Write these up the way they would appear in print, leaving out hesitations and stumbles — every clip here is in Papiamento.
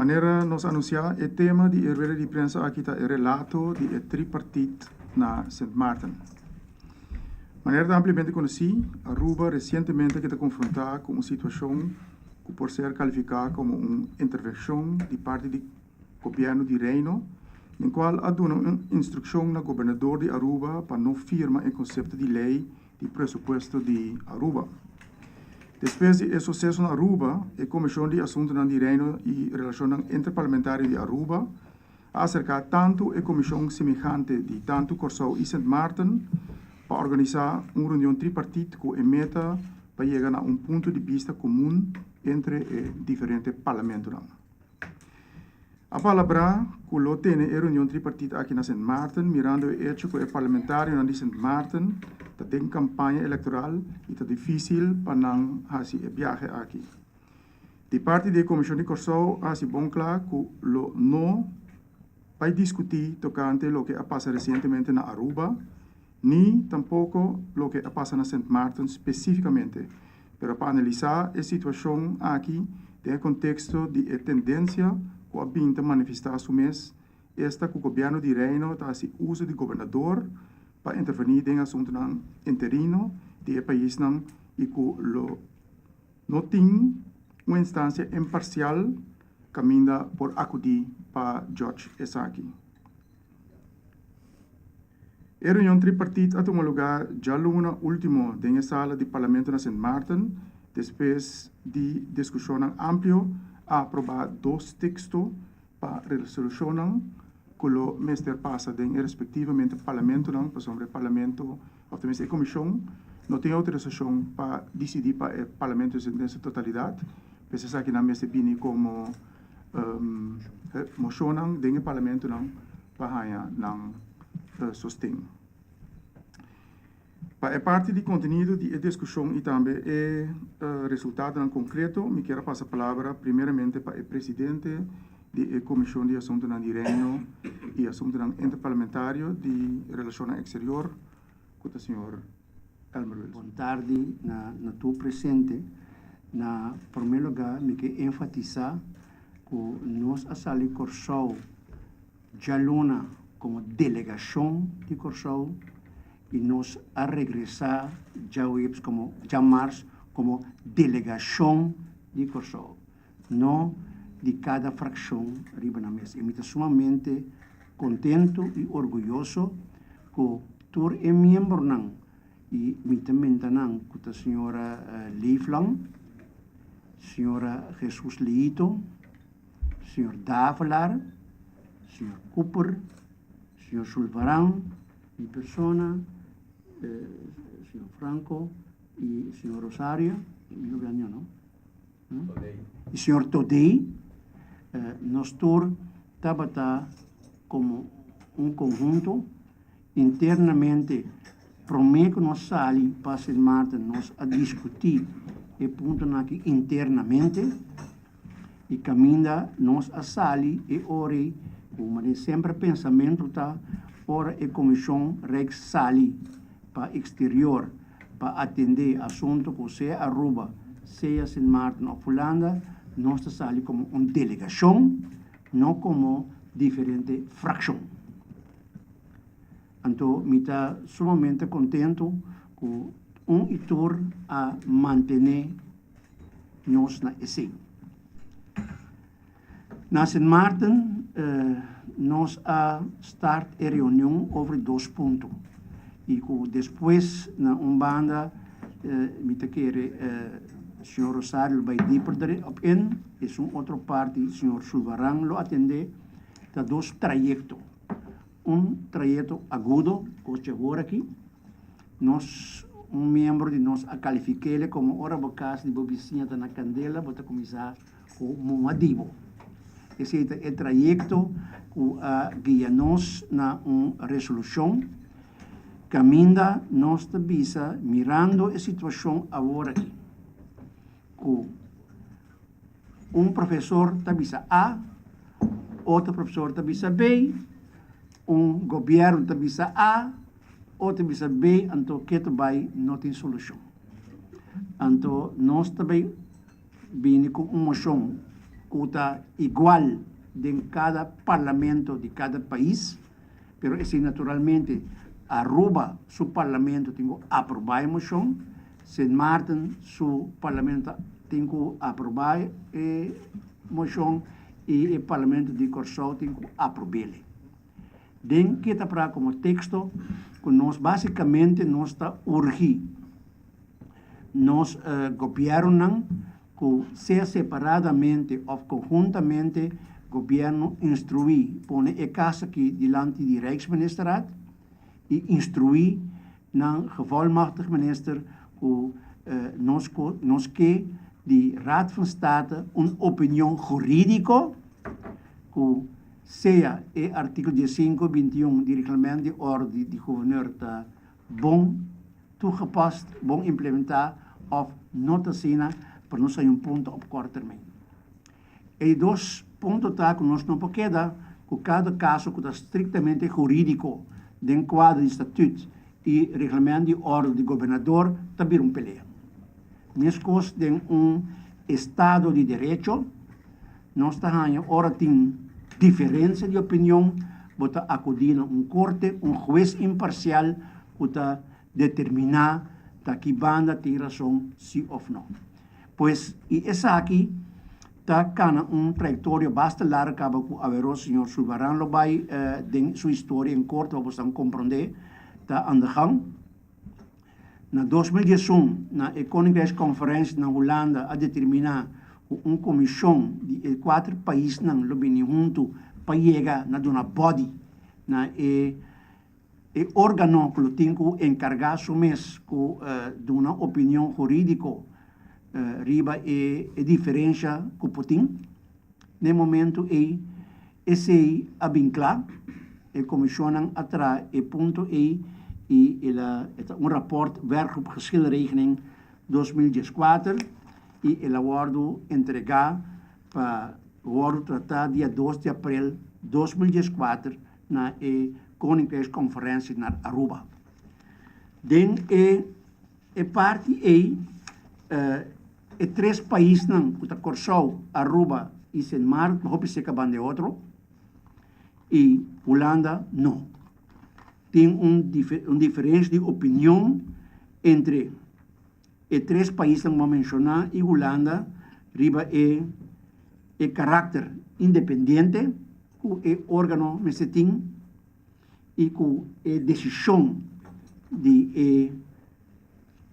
Manera nos a anunsiá, e tema di e rueda di prensa aki ta e relato di e tripartit na Sint Maarten. Manera ta ampliamente konosí, Aruba resientemente ke ta konfrontá ku un situashon ku por ser kalifiká komo un intervenshon di parti di Gobièrnu di Reino, den kual a duna un instrukshon na gobernador di Aruba pa no firma e konsepto di lei di presupuesto di Aruba. Despues di e suseso na Aruba, e Komishon di Asuntunan di Reino i Relashonnan Interparlamentario di Aruba a aserká tantu e komishon semehante di tantu Kòrsou i Sint Maarten pa organisá un reunion tripartit ku e meta pa yega na un punto di bista komun entre e diferente parlamentonan. A palabrá ku lo tene e reunion tripartit aki na Sint Maarten mirando e echo ku e parlamentarionan di Sint Maarten ta den kampaña elektoral i ta difísil pa nan hasi e biahe aki. Di parti di e Komishon di Kòrsou a hasi bon kla ku lo no bai diskutí tokante loke a pasa resientemente na Aruba ni tampoko loke a pasa na Sint Maarten spesífikamente, pero pa analisá e situashon aki den e konteksto di e tendensia ku a bin ta manifestá su mes, esta ku gobièrnu di Reino ta hasi uso di gobernador pa intervení den asuntunan interino di e paisnan i ku lo no tin un instansia imparsial kaminda por akudí pa judge esaki. E reunion tripartit a tuma lugá djaluna último den e sala di Parlamento na Sint Maarten, despues di diskushonnan amplio a aprobá dos teksto pa resolushonnan ku lo mester pasa den e respektivamente parlamentonan, pasobra e parlamento òf tenminste e komishon no tin outorisashon pa disidí pa e parlamento den su totalidat, pues esakinan mester bini komo moshonnan den e parlamentonan pa haña nan sosten. Pa e parti di kontenido di e diskushon i tambe e resultadonan konkreto, mi kier a pasa palabra primeramente pa e presidente di e Komishon di Asuntunan di Reino i Asuntunan Interparlamentario di Relashonnan Eksterior, ku ta señor Elmer Wilson. Bon tardi na na tur presente. Na promé lugá mi ke enfatisá ku nos a sali Kòrsou djaluna komo delegashon di Kòrsou i nos a regresá djaweps komo djamars komo delegashon di Kòrsou, no di kada frakshon riba nan mes. I mi ta sumamente kontentu i orguyoso ku tur e miembronan i mi ta menta nan ku ta señora Leeflang, señora Jesus Leito, señor Davelaar, señor Cooper, señor Sulvaran, mi persona, señor Franco y señor Rosario, mi no bia no? Y señor Todey, nos tur tabata como un conhunto internamente prome cu nos sali pa Sint Maarten nos a discuti e puntonan aki internamente. I kaminda nos a sali e ora ei ku manera semper pensamentu ta ora e komishon Rijk sali pa eksterior pa atendé asuntu ku sea Aruba, sea Sint Maarten òf Hulanda, nos ta sali komo un delegashon, no komo diferente frakshon. Anto mi ta sumamente kontentu ku un i tur a mantené nos na esei. Na Sint Maarten nos a start e reunion over dos punto y cu despues na un banda mi ta kere señor Rosario lo bay dieper der op in, esun otro parti señor Sulvaran lo atende, ta dos trayecto. Un trayecto agudo, cos dje hora aki. Nos, un miembro di nos a califiquele como ora bo cas di bo bisiña ta na candela, bo ta cuminsa cu moa di bo. Esey ta e trayecto cu a guia nos na un resolucion caminda nos ta bisa mirando e situacion awor aki cu un profesor ta bisa A, otro profesor ta bisa B, un gobierno ta bisa A, Otro bisa bay anto keto bay no tin solucion. Anto nos ta bay bini cu un mocion. ku ta igual den kada parlamento di kada pais, pero esei naturalmente Aruba su parlamento tin ku aprobá e moshon, Sint Maarten su parlamento tin ku aprobá e moshon i e parlamento di Kòrsou tin ku aprob'el. Den ke ta pra komo teksto ku nos básikamente nos ta urgi nos gobièrnunan ku sea separadamente òf konhuntamente gobièrnu instruí pone e kas aki dilanti di Rijksministerraad i instruí nan gevolmachtigd minister ku nos nos ke di Raad van State un opinion hurídiko ku sea e artíkulo diesinku bintiun di Reglement di Orde di Gouverneur ta bon toegepast, bon implementá òf no ta asina, pero nos hay un punto op kort termijn. E di dos punto ta ku nos no por keda ku kada kaso ku ta striktamente hurídiko den kuadro di statut i reglement di orde di gobernador ta bira un pelea. Meskos den un estado di derecho, nos ta haña ora tin diferensia di opinion, bo ta akudí na un korte, un hues imparsial ku ta determiná ta ki banda tin rason si òf no. Pues, i esaki ta kana un trayektoria basta largu kaba ku aweró señor Sulvaran lo bai den su historia en korto pa boso komprondé ta aan de gang. Na 2011, na e Koninkrijksconferentie na Hulanda a determiná ku un komishon di e kuater paisnan lo bini huntu pa yega na duna body na e e órgano ku lo tin ku enkargá su mes ku duna opinion hurídiko riba e diferensha ku por tin. Na e momentu ei esei a bin kla, e komishonnan a traha e punto ei i el a e ta un rapòrt Werkgroep Geschilregeling 2014 i el a wòrdu entregá pa wòrdu tratá dia 2 di aprel 2014 na e Koninkrijksconferentie na Aruba. Den e e parti ei e tres paisnan ku ta Kòrsou, Aruba i Sint Maarten hopi seka banda e otro i Hulanda no. Tin un un diferensha di opinion entre e tres paisnan ku bo a menshoná i Hulanda riba e e karakter independiente ku e órgano mester tin i ku e desishon di e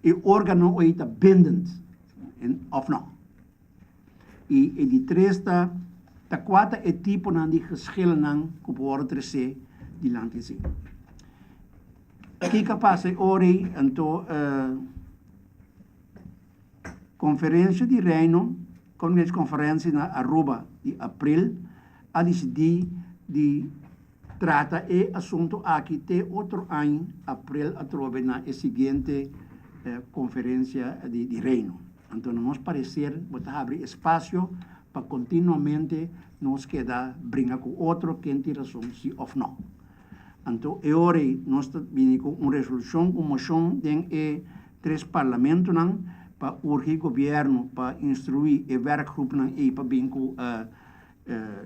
e órgano ei ta bindend òf no. I e di tres ta ta kua ta e tiponan di geschilnan ku por wòrdu tresé dilanti esei. Kiko a pasa e ora ei? Anto Konferensia di Reino, Koninkrijksconferentie na Aruba di april a disidí di trata e asuntu aki te otro aña april atrobe na e siguiente konferensia di Reino. Anto na nos pareser bo ta habri espasio pa kontinuamente nos keda bringa ku otro ken tin rason si òf no. Anto e ora ei nos ta bini ku un resolushon, un moshon den e tres parlamentonan pa urgi gobièrnu pa instruí e werkgroepnan ei pa bin ku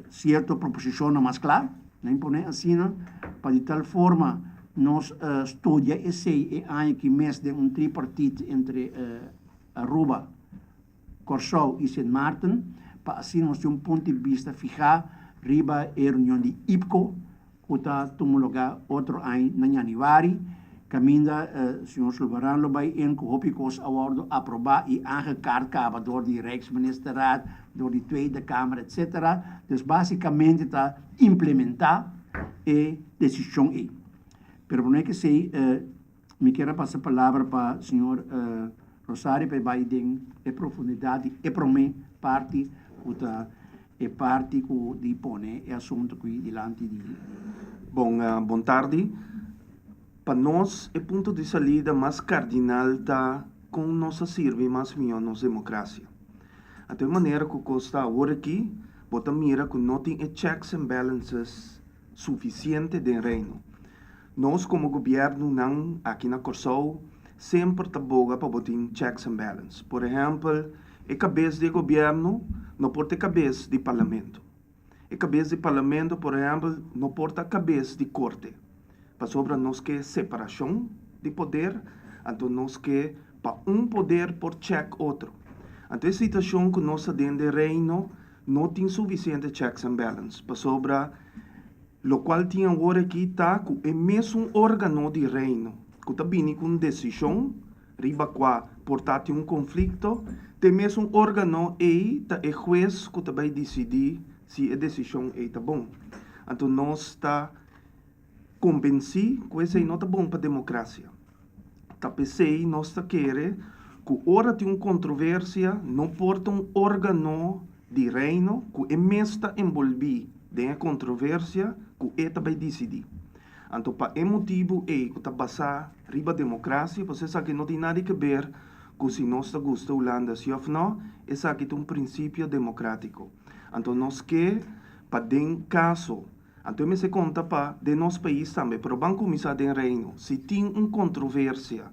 sierto proposishonnan mas kla, nan imponé asina pa di tal forma nos studia esei e aña aki mes den un tripartit entre Aruba, Kòrsou i Sint Maarten pa asina nos tin un punto di bista fihá riba e reunion di IPCO ku ta tuma lugá otro aña na yanüari, kaminda señor Sulvaran lo bai en ku hopi kos a wòrdu aprobá i aangekaart kaba dor di Rijksministerraad, dor di Tweede Kamer etsetera. Dus básikamente ta implementá e desishon ei. Pero promé ku esei Mi kier a pasa palabra pa señor Rosario pa e bai den e profundidad di e prome parti cu ta e parti cu di pone e asunto qui dilanti di. Bon, bon tardi. Pa nos e punto di salida mas cardinal ta con nos a sirbi mas mihó nos democracia. Anto e manera cu cos ta awor aki, bo ta mira cu no tin e checks and balances suficiente den Reino. Nos komo gobièrnunan aki na Kòrsou semper ta boga pa bo tin checks and balance. Por ehèmpel, E kabes di e gobièrnu no por ta e kabes di parlamento. E kabes di parlamento, por ehèmpel, no por ta kabes di korte, pasobra nos ke separashon di poder, anto nos ke pa un poder por chèk otro. Anto e situashon ku nos ta den den Reino no tin sufisiente checks and balance, pasobra lokual tin awor aki ta ku e mesun órgano di Reino ku ta bini ku un desishon riba kua por ta tin un konflikto, te mesun órgano ei ta e hues ku ta bai disidí si e desishon ei ta bon. Anto nos ta kombensí ku esei no ta bon pa demokrasia. Ta p'esei nos ta kere ku ora tin un kontroversia no por ta un órgano di Reino ku e mes ta enbolbí den e kontroversia ku e ta bai disidí. Anto pa e motibu ei ku ta basá riba demokrasia, pasobra esaki no tin nada di keber ku si nos ta gusta Hulanda si òf nò, esaki ta un prinsipio demokrátiko. Anto nos ke pa den kaso, anto e mester konta pa den nos pais tambe, pero ban kuminsá den Reino, si tin un kontroversia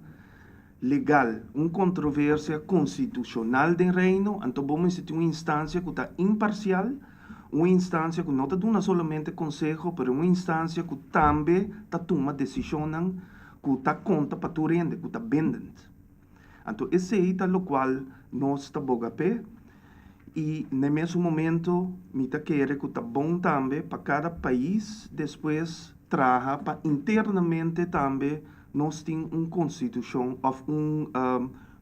legal, un kontroversia konstitushonal den Reino, anto bo mester tin un instansia ku ta imparsial, un instansia ku no ta duna solamente konseho, pero un instansia ku tambe ta tuma desishonnan ku ta konta pa tur hende, ku ta bindend. Anto esei ta lokual nos ta boga p'e i na e mesun momento mi ta kere ku ta bon tambe pa kada pais despues traha pa internamente tambe nos tin un konstitushon òf un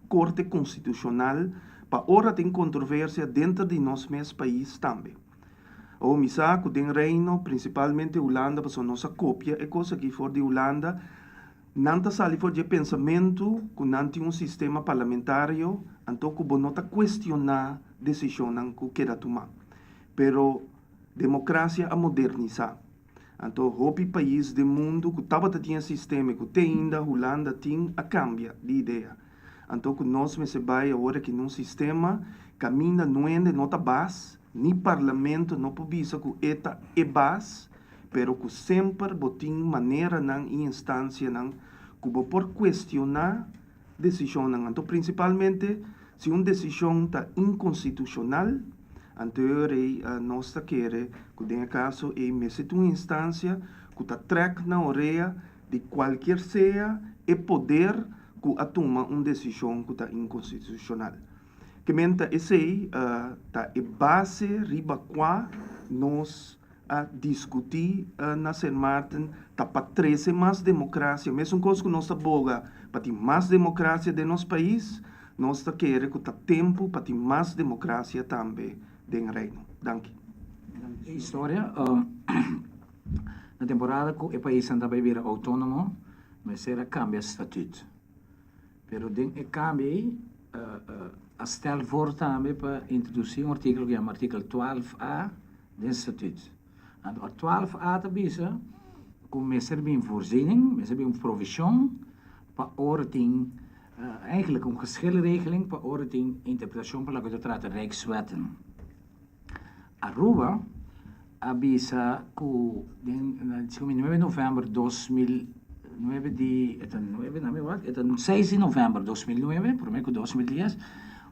korte konstitushonal pa ora tin kontroversia denter di nos mes pais tambe. Awor mi sa ku den Reino, prinsipalmente Hulanda, pasobra nos a kopia e kos aki for di Hulanda, nan ta sali for di e pensamentu ku nan tin un sistema parlamentario anto ku bo no ta kuestioná desishonnan ku keda tumá. Pero demokrasia a modernisá. Anto hopi pais den mundu ku tabata tin e sistema i ku te ainda Hulanda tin a kambia di idea. Anto ku nos mester bai awor aki na un sistema kaminda nuende no ta bas, ni parlamento no por bisa ku e ta e bas, pero ku semper bo tin maneranan i instansianan ku bo por kuestioná desishonnan. Anto prinsipalmente si un desishon ta inkonstitushonal, anto e ora ei nos ta kere ku den e kaso ei mester tin un instansia ku ta trèk na orea di kualkier sea e poder ku a tuma un desishon ku ta inkonstitushonal. Ke men ta esei ta e base riba kua nos a diskutí na Sint Maarten ta pa trese mas demokrasia. Mesun kos ku nos ta boga pa tin mas demokrasia den nos pais, nos ta kere ku ta tempu pa tin mas demokrasia tambe den Reino. Danki. E historia, Na temporada ku e paisnan ta bai bira outónomo, mester a kambia statüt. Pero den e kambio ei a stel voor tambe pa introdusí un artíkulo ku yama artíkulo 12 A den statüt. Anto art 12 A ta bisa ku mester bin voorziening, mester bin un provishon pa ora tin eigenlijk un geschillenregeling pa ora tin interpretashon pa loke ta trata Rijkswetten. Aruba a bisa ku den 9 novèmber 2009 di e ta nuebe na mi wak e ta seis di novèmber 2009 promé ku 2010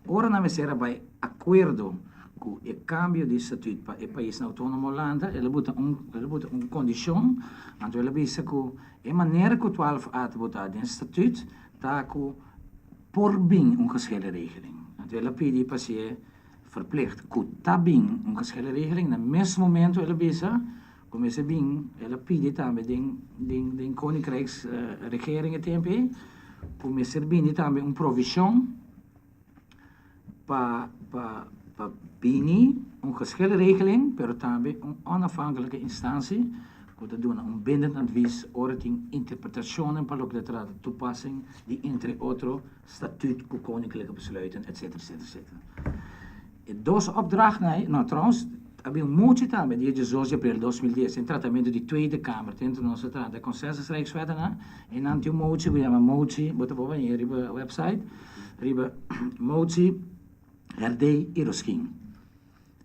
ora nan mester a bai akuerdo ku e kambio di statut pa e paisnan outónomo lanta el a buta un el a buta un kondishon anto el a bisa ku e manera ku 12 a ta botá den statut ta ku por bin un geschillenregeling anto el a pidi pa si e Verplicht ku ta bin un geschillenregeling. Na mes momento el a bisa ku mester bin, el a pidi tambe den den den Koninkrijksregering e tempo ei, ku mester bini tambe un provishon pa pa pa bini un geschillenregeling, pero tambe un onafhankelijke instantie ku ta duna un bindend advies ora tin interpretashonnan pa loke ta trata toepassing di entre otro Statuut ku Koninklijke Besluiten etc etc etc. E dos opdrachtnan ei, no trouwens a bin un motie tambe dia diesdos di april 2010 den tratamentu di Tweede Kamer te entre nos ta trata e Consensusrijkswettenan en nan tin un motie ku yama motie, bo ta por bañ'é riba website, riba motie Herdé i Roskin.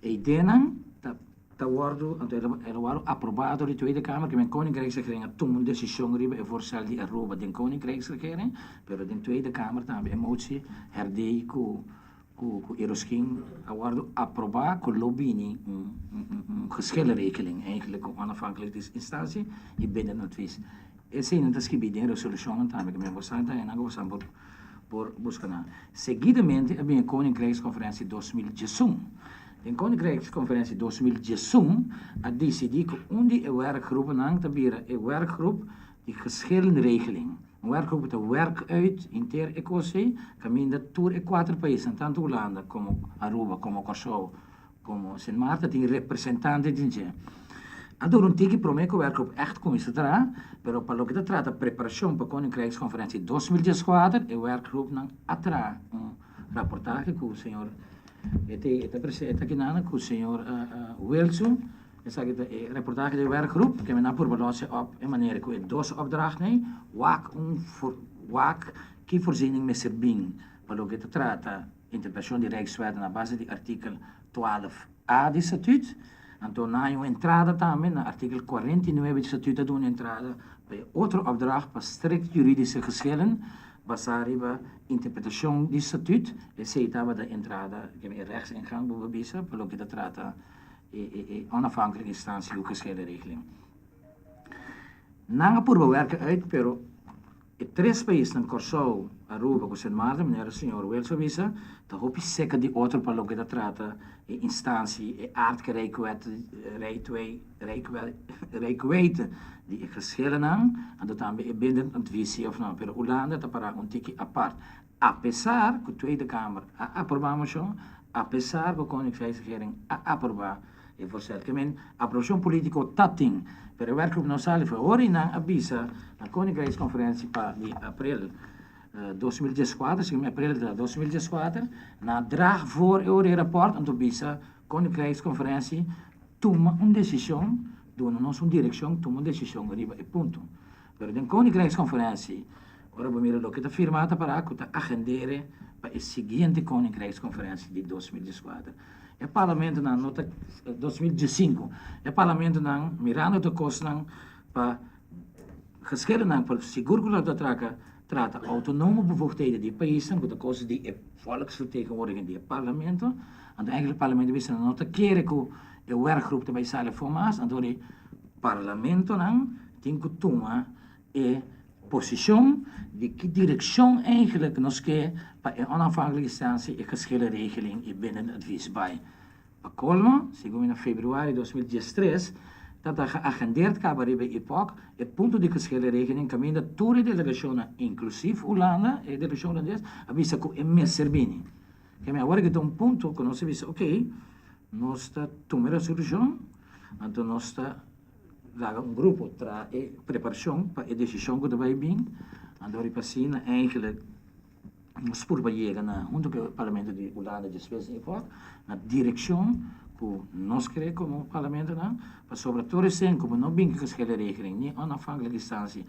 E ideanan ta ta wòrdu, anto el a wòrdu aprobá dor di Tweede Kamer, kimen Koninkrijksregering a tuma un desishon riba e voorstel di Aruba den Koninkrijksregering, pero den Tweede Kamer tambe e motie herdé ku. Ku Eroskin a wòrdu aprobá ku lo bini un un geschillenregeling, eigenlijk un onafhankelijke instantie i bindend advies. Eseinan ta skibí den resolushonnan tambe ku mi a bosa ta einan ku bosa por por buska nan. Seguidamente a bini e Koninkrijksconferentie 2011. Den Koninkrijksconferentie 2011 a disidí ku un di e werkgroepennan ta bira e werkgroep di geschillenregeling. Un werkgroep ta werk uit henter e kos ei, kaminda tur e kuater paisnan, tantu Hulanda komo Aruba, komo Kòrsou, komo Sint Maarten tin representante den dje. A dura un tiki promé ku werkgroep ègt kuminsá traha, pero pa loke ta trata preparashon pa Koninkrijkskonferentie 2014 e werkgroepnan a traha un raportahe ku señor e ta e ta kinan ku señor Wilson. Esaki ta e reportahe di werkgroep ke mi nan purba los e op e manera ku e dos opdrachtnan ei wak un wak ki voorziening mester bin pa loke ta trata interpretashon di Rijkswet na base di artikel 12 a di statuut. Anto nan hay un entrada tambe na artikel 49 di statuut ta duna entrada pa e otro opdracht pa strikt juridische geschillen basá riba interpretashon di statuut. Esei tabata entrada ke e rechtsingang bo por bisa pa loke ta trata e onafhankelijke instantie ku geschillenregeling. Nan a purba werken uit, pero e tres paisnan, Kòrsou, Aruba ku Sint Maarten, manera señor Wilson a bisa, ta hopi seka di otro pa loke ta trata e instantie, e aard rijkwet, rijkwijde di e geschillennan, anto tambe e bindend advisie of no. Pero Hulanda ta pará un tiki apart. Apesar ku Tweede Kamer a aprobá moshon, apesar ku Koninkrijksregering a aprobá e voorstel. Ke men, aprobashon polítiko ta tin, pero e werkgroep no sali for. Ora i nan a bisa na Koninkrijkskonferentie pa di aprel 2014, segun mi aprel ta 2014, nan a draag voor e ora e rapòrt, anto bisa Koninkrijkskonferentie tuma un desishon, duna nos un direkshon, tuma un desishon riba e punto. Pero den Koninkrijkskonferentie Ora bo mira loke ta firmá ta pará ku ta agendere pa e siguiente Koninkrijkskonferentie di 2014. E parlamentonan no ta 2015. E parlamentonan mirando ta kosnan pa geschillennan pa sigur ku lo ta traka trata autonome bevoegdheden di e paisnan ku ta kos di e volksvertegenwoordiging di e parlamento. Anto eigenlijk parlamento bisa nan no ta kere ku e werkgroep ta bai sali afó mas anto di parlamentonan tin ku tuma e posishon di ki direkshon eigenlijk nos ke pa e onafhankelijke instantie e geschillenregeling i bindend advies bai. Pa kolmo, segun mi na februari 2013 ta ta geagendeerd kaba riba e IPOC e punto di geschillenregeling kaminda tur e delegashonnan inklusief Hulanda, e delegashon hulandes, a bisa ku e mester bini. Keme awor aki ta un punto ku nos a bisa oké, nos ta tuma e resolushon, anto nos ta Laga un grupo traha e preparashon pa e desishon ku ta bai bin. Anto riba asina eigenlijk nos purba yega na hunto ku e parlamento di Hulanda despues di e na direkshon ku nos kere komo parlamentonan pasobra tur esei ku bo no bin ku geschillenregeling ni onafhankelijke instantie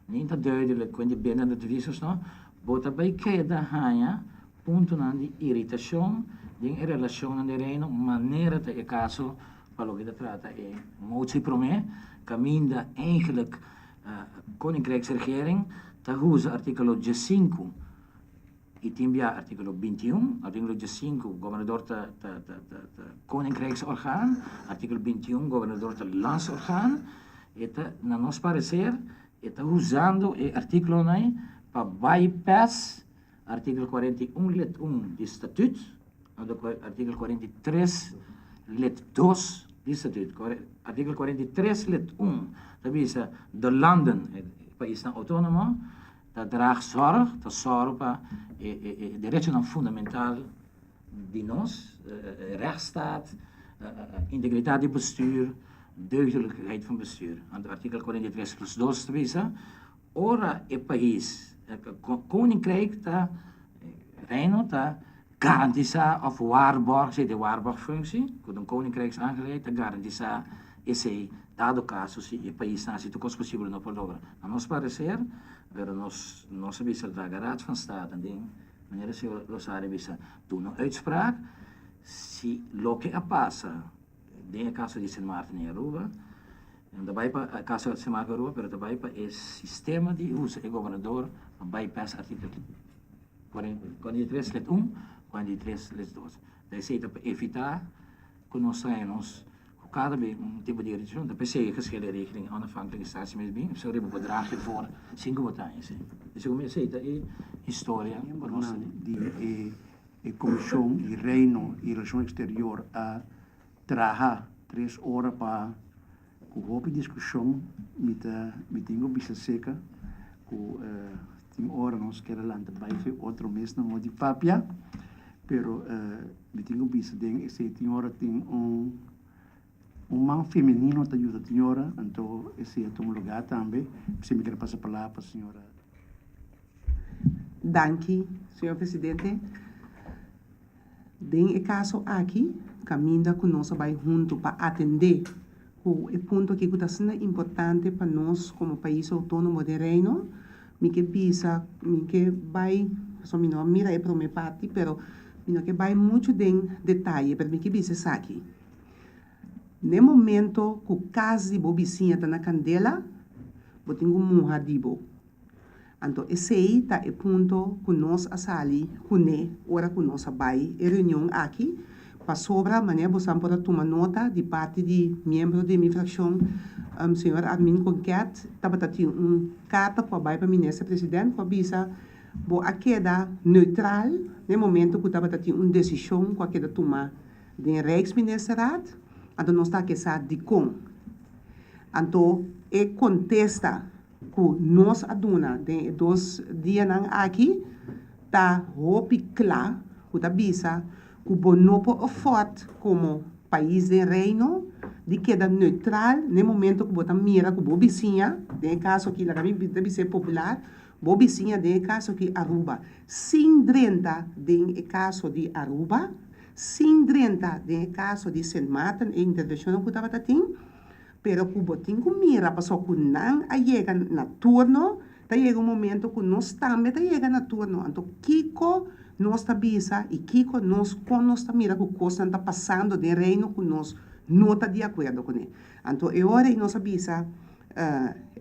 ni ta duidelijk ku di bindende advies no bo ta bai keda haña puntonan di iritashon den e relashonnan den Reino manera ta e kaso Pa loke ta trata e motie promé, kaminda eigenlijk Koninkrijksregering ta usa artíkulo 15 i tin bia artíkulo 21. Artíkulo 15 gobernador ta ta ta ta ta Koninkrijksorgaan, artíkulo 21 gobernador ta landsorgaan. E ta na nos pareser e ta usando e artíkulonan ei pa bypass Artíkulo 41 lid 1 di Statuut, artíkulo 43 lid 2 di Statuut. Artíkulo 43 lid 1 ta bisa de landen, e paisnan outónomo, ta draag zorg, ta sòru pa e derechonan fundamental di nos, rechtsstaat, integritat di bestuur, deugdelijkheid van bestuur. Anto artíkulo 43 plus 2 ta bisa Ora e pais, koninkrijk ta, reino ta garantisá òf waarborg, esei ta e waarborgfunctie, ku ta un koninkrijksaangelegenheid, ta garantisá esei dado kaso si e paisnan hasi tur kos posibel no por logra. Na nos pareser, pero nos nos a bisa laga Raad van State den manera señor Rosario a bisa duna un uitspraak si loke a pasa den e kaso di Sint Maarten i Aruba, No ta bai pa e kaso di Marco Aruba, pero ta bai pa e sistema di usa e gobernador pa bypass artikel 43 lid 1. 43 les 2. Ta esei ta pa evitá ku nos haña nos ku kada be un tipo di iritashon. Ta p'esei e geschillenregeling onafhankelijke instantie mes bin, so riba bedragje voor sinku bo ta haña esei. Segun mi esei ta e historia ku nos ta Miembronan di e e Komishon di Reino i Relashon Eksterior a traha tres ora pa ku hopi diskushon mi ta mi tin ku bisa seka ku tin ora nos kere lanta bai fe otro mes na modo di papia pero mi tin ku bisa den esei tin ora tin un un man femenino ta yuda tin ora anto esei a tuma lugar tambe p'esei mi kere pasa palabra pa señora. Danki, señor presidente. Den e kaso aki, kaminda ku nos a bai huntu pa atendé ku e punto aki ku ta asina importante pa nos komo pais outónomo den Reino, mi ke bisa, mi ke bai, pasobra mi no a mira e promé parti, pero mi no ke bai muchu den detaye, pero mi ke bisa esaki. N'e momento ku kas di bo bisiña ta na kandela, bo tin ku muha di bo. Anto esei ta e punto ku nos a sali kuné ora ku nos a bai e reunion aki, pasobra manera bosan por a tuma nota di parti di miembro di mi frakshon, señor Armin Konket tabata tin un karta ku a bai pa Minister President ku a bisa bo a keda neutral n'e momento ku tabata tin un desishon ku a keda tuma den Rijksministerraad, anto nos ta ke sa dikon. Anto e kontesta ku nos a duna den e dos dianan aki ta hopi kla ku ta bisa ku bo no por afford komo pais den Reino di keda neutral na e momento ku bo ta mira ku bo bisiña, den e kaso aki laga mi ta bisa e popular, bo bisiña den e kaso aki Aruba, sin drenta den e kaso di Aruba, sin drenta den e kaso di Sint Maarten e intervenshonnan ku tabata tin. Pero ku bo tin ku mira pasobra ku nan a yega na turno, ta yega un momento ku nos tambe ta yega na turno. Anto kiko nos ta bisa i kiko nos kon nos ta mira ku kosnan ta pasando den Reino ku nos no ta di akuerdo kuné. Anto e ora ei nos a bisa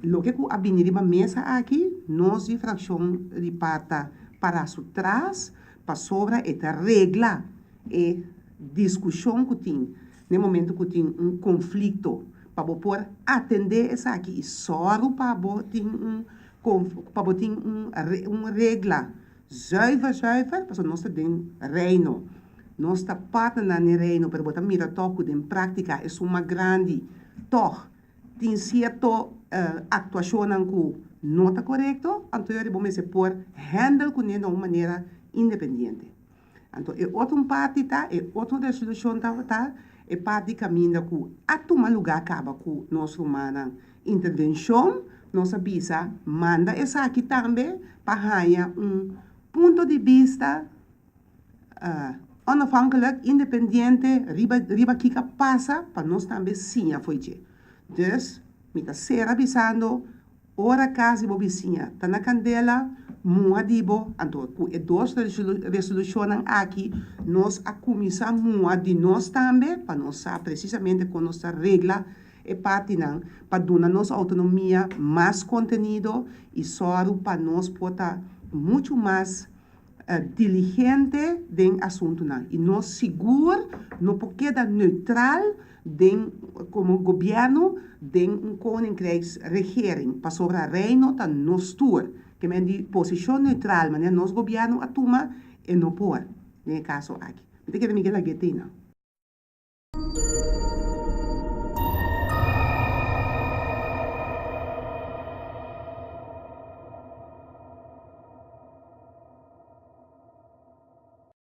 loke ku a bini riba mesa aki nos di frakshon di par ta para su tras pasobra e ta regla e diskushon ku tin N'e momento ku tin un konflikto, pa bo por atendé esaki i sòru pa bo tin un pa bo tin un un regla zuiver zuiver, pasobra nos ta den Reino, nos ta partnernan den Reino, pero bo ta mira tòg ku den práktika esun mas grandi tòg tin sierto aktuashonnan ku no ta korekto, anto yori bo mester por hèndel kuné na un manera independiente. Anto e otro un parti ta, e otro resolushon tabata e parti kaminda ku a tuma lugá kaba ku nos rumannan intervenshon, nos a bisa manda esaki tambe pa haña un punto di bista onafhankelijk, independiente riba riba kiko a pasa pa nos tambe siña fo'i dje. Dus mi ta sera bisando Ora kas di bo bisiña ta na kandela, muha di bo. Anto, ku e dos resolushonnan aki, nos a kuminsá muha di nos tambe pa nos sa presisamente kon nos ta regla e partinan pa duna nos outonomia mas kontenido i sòru pa nos por ta muchu mas diligente den asuntunan i nos sigur no por keda neutral den komo gobièrnu den un koninkrijksregering pasobra Reino ta nos tur. Ke men di posishon neutral manera nos gobièrnu a tuma e no por den e kaso aki. Mi ta kere mi ke lag'é tei nan.